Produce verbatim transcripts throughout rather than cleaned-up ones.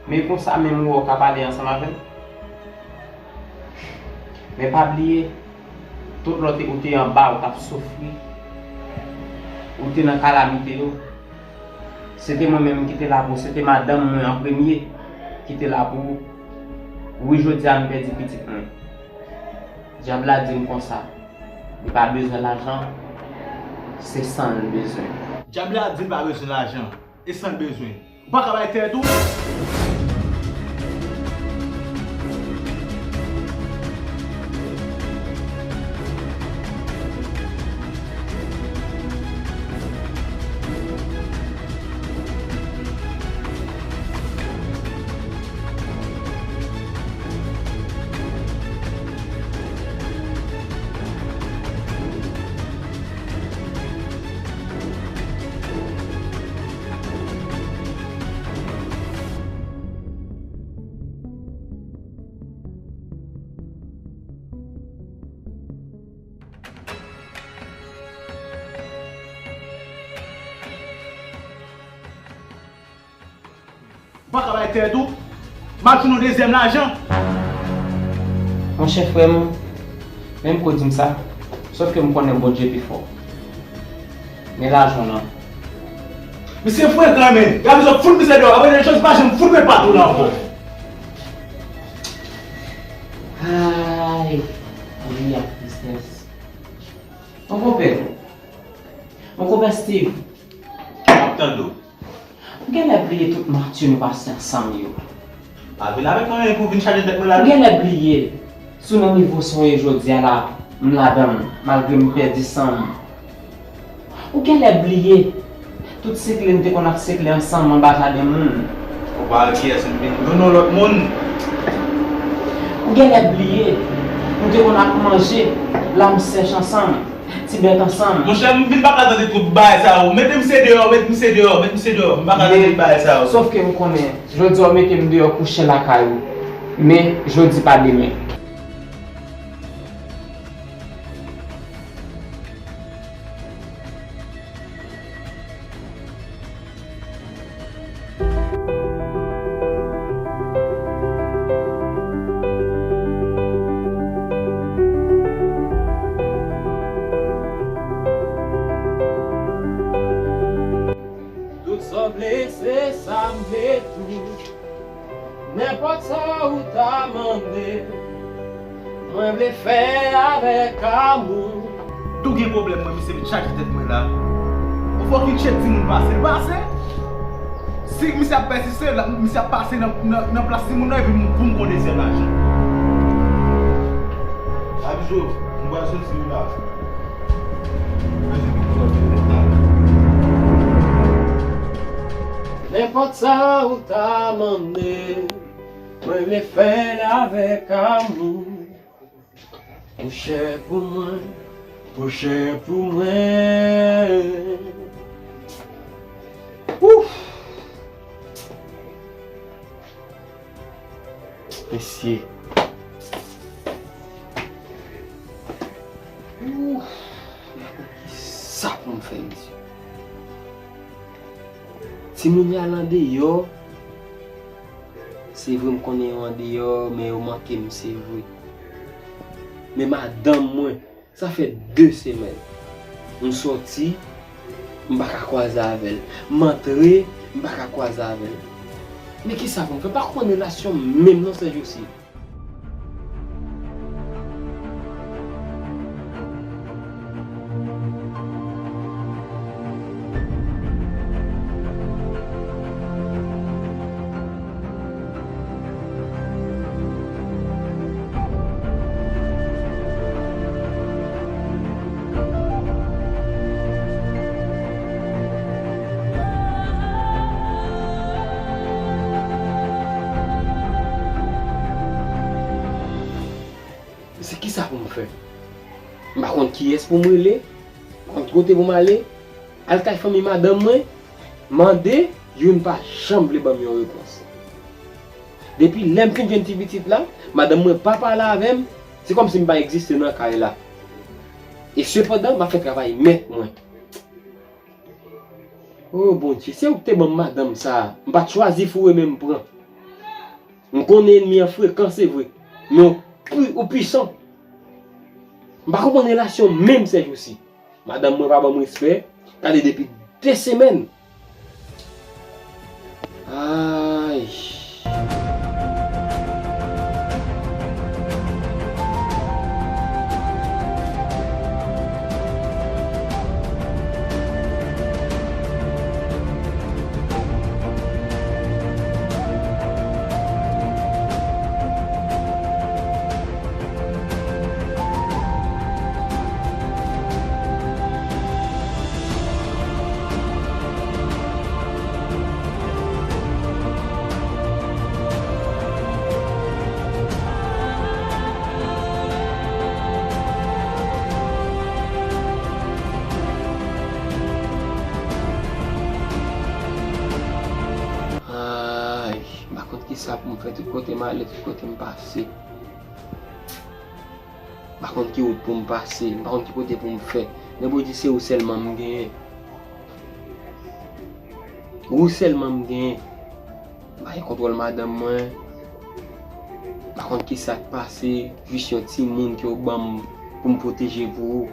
Men konsa menm ou wè w ka pale ansanm avè m. Men pa bliye, tout lè w te, ou te anba, ou t ap soufri, ou te nan kalamite yo, se te mwen menm ki te la pou ou, se te madanm mwen an premye ki te la pou ou. Wi, jodi a m pèdi pitit mwen. Dyab la di m konsa, li pa bezwen lajan, se san l bezwen. Dyab la di l pa bezwen lajan, e san l bezwen. Ou pa ka bay tèt ou? Ou pa ka bay tèt ou? M ap jwenn yon dezyèm lajan. Monchè frè m, menm ko di m sa, sòf ke m konnen Bondye pi fò. Men lajan w lan. Misye frekan, men. Gade misye fout misye deyò. Apre de chans pa janm fout met patou la ankò. Ay, wi, ak tristès. Mon konpè. Mon konpè Steve. M ap tande w. Ou genlè bliye tout mati nou pase ansanm yo. Pa vin avèk anyen pou vin chaje tèt mwen la. Ou genlè bliye si w nan nivo sa w ye jodi a la, m ladan l, malgre m pèdi san m. Ou genlè bliye tout sekle n te konn ap sekle ansanm anba jaden moun. Ou pa wè kiyès m vin? Yon non lòt moun. Ou genlè bliye nou te konn ap manje lam sèch ansanm. Ti bèt ansanm. Monchè, m vin pa ka tande tout bagay sa yo. Mete misye deyò, mete misye deyò, mete misye deyò. M pa ka tande tout bagay sa yo. Sòf ke m konnen, jodi a w mete m deyò kouche lakay ou. Men, jodi pa demen. Tout sa w vle, se sa m vle tou. Nenpòt sa ou ta mande, mwen vle fè avèk amou. Tou gen pwoblèm mwen, misye met chaje tèt mwen la. Ou fò ki tchèk timoun pase, l pase. Si misye ap pèsiste, l ap, misye ap pase nan, nan, nan plas timoun nan epi m, pou m gon dezyèm lajan. Abijou, nou pral soti wi la. Nenpòt sa ou ta mande, mwen vle fè l avèk amou. Ou chè pou mwen, ou chè pou mwen. Ouf! Mesye. Ouf! Kisa pou m fè, mesye? Timoun yo al andeyò. Se vre, m konnen yo andeyò, men yo manke m, se vre. Men madanm mwen, sa fè de semèn. M sòti, m pa ka kwaze avè l. M antre, m pa ka kwaze avè l. Men kisa pou m fè? M pa konprann relasyon m menm non, sèjousi. Se kisa pou m fè? M pa konn kiyès pou m rele, m pa konn kote pou m ale. Al kay fanmi madanm mwen, mande, youn pa janm vle ban m yon repons. Depi lè m fin jwenn ti pitit la, madanm mwen pa pale avè m, se kòmsi m pa egziste nan kay la. E sepandan, m ap fè travay mèt mwen. O Bondye, se ou k te ban m madanm sa a. M pa t chwazi foure men m pran. M konnen ènmi an frekan, se vre, men ou pwi-, ou pwisan. M pa konprann relasyon menm sèjousi. Madanm mwen pa ban m respè. Gade depi de semèn. Ay. Ay, m pa konn kisa pou m fè, tout kote m ale, tout kote m pase. M pa konn ki wout pou m pase, m pa konn ki kote pou m fè. Men Bondye, se ou sèlman m genyen. Ou sèlman m genyen. M pa gen kontwòl madanm mwen. M pa konn kisa k pase, jis yon timoun ke w ban m pou m pwoteje pou ou.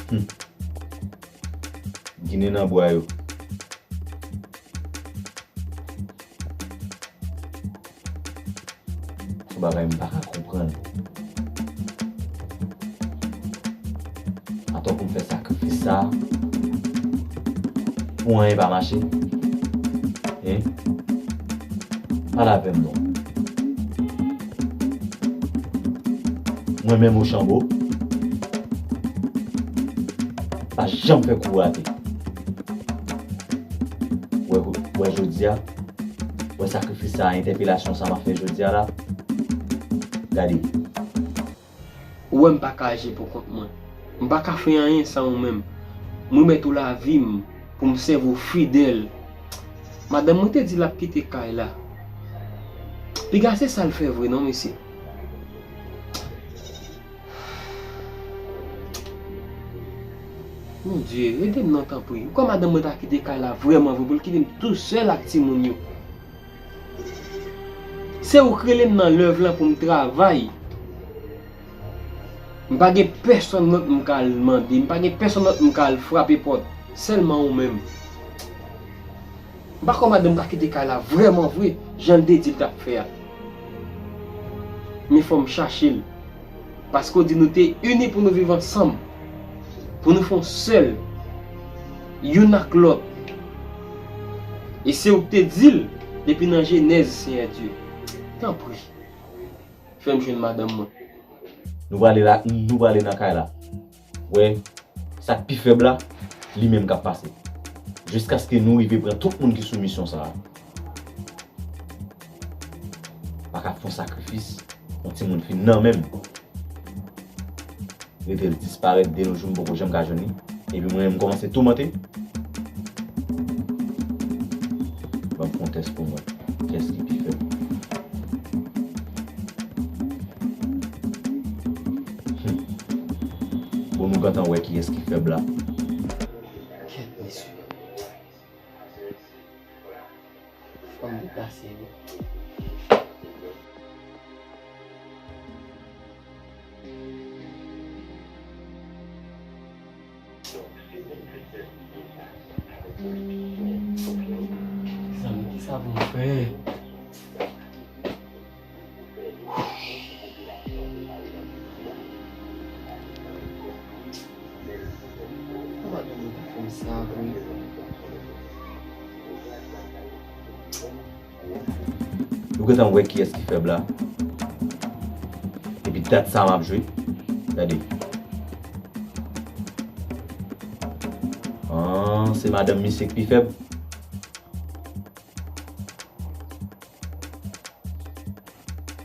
Hmm. Ginen nan bwa yo. Se yon bagay m pa ka konprann. Atò pou m fè sakrifis sa a, pou anyen pa mache. Hein? Pale avè m non. Mwen menm Ochanbo, pa janm fè kou rate. Wè, wè jodi a, wè sakrifis sa, entèpelasyon sa m ap fè jodi a la. Gade. Ou wè m pa ka aji pou kont mwen. M pa ka fè anyen san ou menm. M remèt ou lavi m pou m sèvi w fidèl. Madanm mwen te di l ap kite kay la. Piga se sa l fè vre non, mesye. Bondye, ede m non, tanpri. Ou kwè madanm mwen ta kite kay la vrèman vre pou l kite m tousèl ak timoun yo? Se ou k rele m nan love lan pou m travay. M pa gen pèsonn lòt m ka al mande, m pa gen pèsonn lòt m ka al frape pòt, sèlman ou menm. M pa kwè madanm ta kite kay la vrèman vre, jan l te di l t ap fè a. Men fò m chache l. Paske w di nou te ini pou nou viv ansanm, pou nou fè yon sèl, youn ak lòt. E se ou k te di l depi nan Jenèz, Senyè Dye. Tanpri, fè m jwenn madanm mwen. Nou prale la, nou prale nan kay la. Wè, sa k pi fèb la, li menm k ap pase. Jiskaske nou rive pran tout moun ki sou misyon sa a. Pa ka fè yon sakrifis, yon timoun fin nan men m. Rete l disparèt de nos jours, m poko janm ka jwenn li. Epi mwen menm m kòmanse toumante. Ban m fè yon tès pou m wè. Kiyès ki pi fèb? Hmm. Bon, nou gentan wè kiyès ki fèb la. Kèt, mesye. Fò m deplase wi. Zanmi, kisa pou m fè? Ou pa gen moun ki fè m sa vre. Nou gentan wè kiyès ki fèb la. Epi dat sa m ap jwe. Gade. Ah, se madanm misye k pi fèb.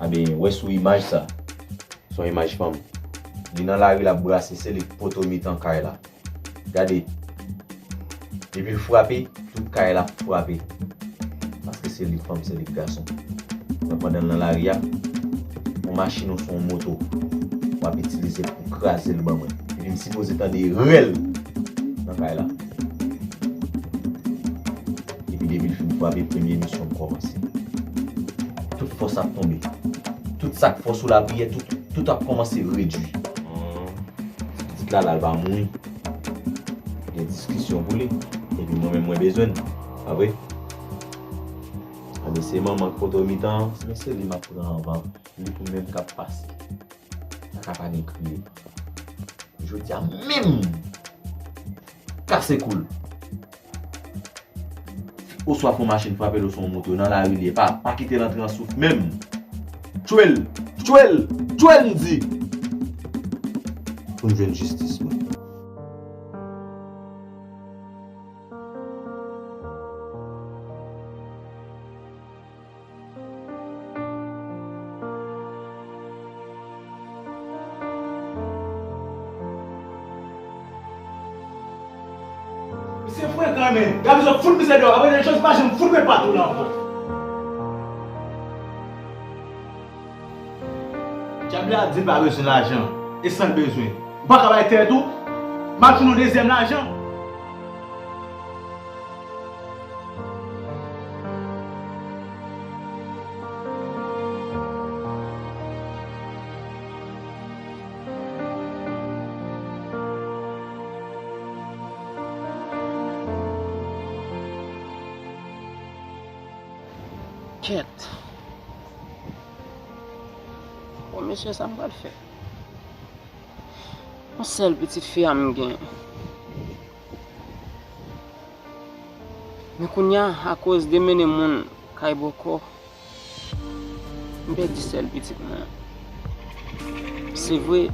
Anben, wè sou imaj sa. Se yon imaj fanm. Li nan lari, l ap brase, se li k poto mitan kay la. Gade. Depi l frape, tout kay la ap frape. Paske se li k fanm, se li k gason. Men pandan l nan lari a, yon machin oswa yon moto, w ap itilize pou kraze l ban mwen. Epi m sipoze tande rèl nan kay la. Depi l fin frape, premye emisyon ap kòmanse. Tout fòs ap tonbe. Tout sa k fòs ou lapriyè, tout, tout ap kòmanse redui. Ti pitit la la, l va mouri. Gen diskisyon pou li. Epi mwen menm, mwen bezwen l. Pa vre? Anben, se manman k poto mitan an, men se li m ap pran anvan. Li pou menm k ap pase. Sa ka pa gen kriye. Jodi a menm, kase kou l. Oswa fè yon machin frape l oswa yon moto nan lari li ye. Pa, pa kite l antre an souf menm. Tchwe l! Tchwe l! Tchwe l, m di! Pou m jwenn jistis mwen. Misye frekan, men. Gade misye fout misye deyò. Apre de chans pa janm fout met patou la ankò. Dyab la di l pa bezwen lajan. E sa l bezwen. Ou pa ka bay tèt ou? M ap jwenn yon dezyèm lajan. Kèt. Bon, mesye, sa m pral fè? Yon sèl pitit fi a m gen. Men kounye a, akoz de mennen moun kay bòkò, m pèdi sèl pitit mwen an. Se vre,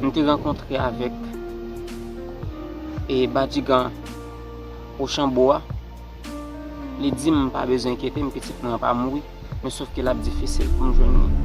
m te rankontre avèk, e, Badigan Ochanbo a. Li di m pa bezwen enkyete m, pitit mwen an pa mouri, men sòf ke l ap difisil pou m jwenn li.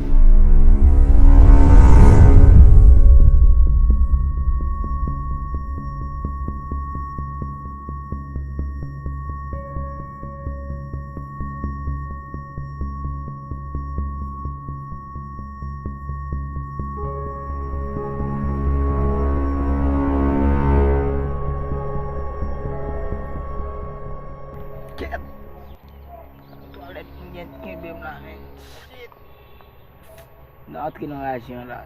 Kèt! Twalèt ki gen kenbe m la, men. Shit! M antre nan raje an la.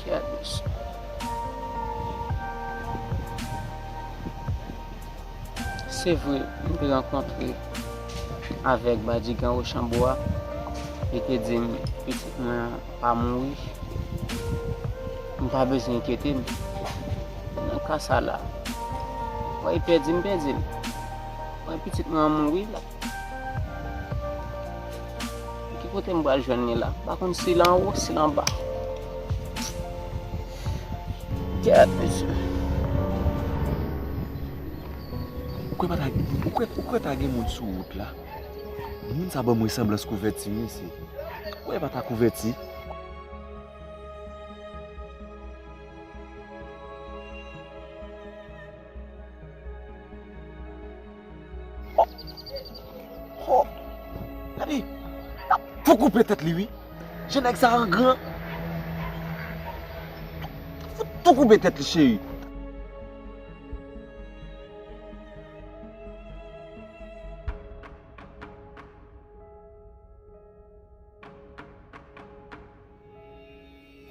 Kèt, mesye. Se vre, m te rankontre avèk Badigan Ochanbo a. Li te di m, pitit mwen an pa mouri. M pa bezwen enkyete m. Nan ka sa la, wè, pèdi m, pèdi l. Wè, pitit mwen an mouri la. Ki kote m pral jwenn li la? M pa konn si l anwo, si l anba. Kèt, mesye. Ou kwè pa ta, ou kwè, ou kwè ta gen moun sou wout la? Moun sa ban m resanblans kouvèti, mesye. Ou kwè pa ta kouvèti? Oh! Oh! Gade! Fò koupe tèt li, wi! Jan nèg sa an gran! Fò tou koupe tèt li, cheri!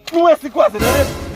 Nou resi kwaze, tande?